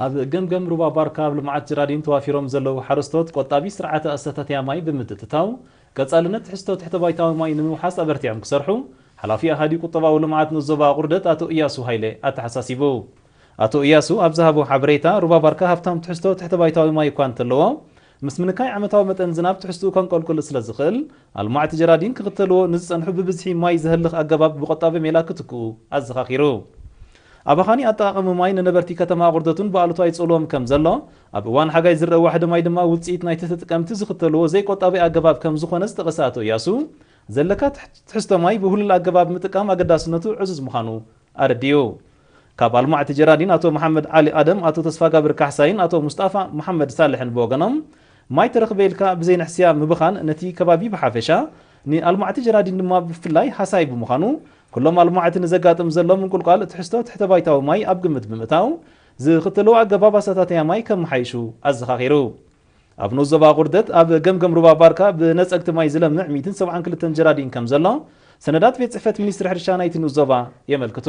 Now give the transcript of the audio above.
ኣብ ገምገም ሩባ ባርካ ኣብ ልምዓት ጀራዲን ተዋፊሮም ዘለዉ ሓረስቶት ቆጣቢ ስርዓተ ኣሰታትያ ማይ ብምትእትታው ቀጻልነት ትሕዝቶ ትሕተ ባይታዊ ማይ ንምውሓስ ኣበርቲዖም ክሰርሑ ሓላፊ ኣሃዲ ቁጠባዊ ልምዓት ንዞባ ቁርደት ኣቶ እያሱ ሃይለ ኣተሓሳሲቡ። ኣቶ እያሱ ኣብ ዝሃቦ ሓበሬታ ሩባ ባርካ ሃብታም ትሕዝቶ ትሕተ ባይታዊ ማይ እኳ እንተለዎ ምስ ምንካይ ዓመታዊ መጠን ዝናብ ትሕዝትኡ ከንቆልቁል ስለ ዝኽእል ኣልማዕቲ ጀራዲን ክኽተልዎ ንዝጸንሑ ብብዝሒ ማይ ዘህልኽ ኣገባብ ብቆጣቢ ሜላ ክትክኡ ኣዘኻኺሩ። ኣባኻኒ ኣጠቓቕሚ ማይ ንነበርቲ ከተማ ቁርደቱን ብኣሉታዊ ይጽልዎም ከም ዘሎ ኣብ እዋን ሓጋይ ዝረአ ዋሕዲ ማይ ድማ ውጽኢት ናይቲ ተጠቀምቲ ዝኽተልዎ ዘይቆጣቢ ኣገባብ ከም ዝኾነ ዝጠቐሰ ኣቶ እያሱ ዘለካ ትሕዝቶ ማይ ብሁሉል ኣገባብ ምጥቃም ኣገዳስነቱ ዕዙዝ ምዃኑ ኣረዲኡ። ካብ ኣልማዕቲ ጀራዲን ኣቶ መሓመድ ዓሊ ኣደም፣ ኣቶ ተስፋጋብር ካሕሳይን ኣቶ ሙስጣፋ መሓመድ ሳልሕን ብወገኖም ማይ ተረኽበ ኢልካ ብዘይንሕስያ ምብኻን ነቲ ከባቢ ብሓፈሻ ንኣልማዕቲ ጀራዲን ድማ ብፍላይ ሃሳይ ብምዃኑ ኩሎም ኣልማዕቲ ንዘጋጥም ዘሎ ምንቁልቋል ትሕዝቶ ትሕተ ባይታዊ ማይ ኣብ ግምት ብምእታው ዝኽተልዎ ኣገባብ ኣሰታትያ ማይ ከመሓይሹ ኣዘኻኺሩ። ኣብ ንኡስ ዞባ ቁርደት ኣብ ገምገም ሩባ ባርካ ብነጸግቲ ማይ ዝለምዕ ሚእትን ሰብዓን ክልተን ጀራዲን ከም ዘሎ ሰነዳት ቤት ጽሕፈት ሚኒስትሪ ሕርሻ ናይቲ ንኡስ ዞባ የመልክቱ።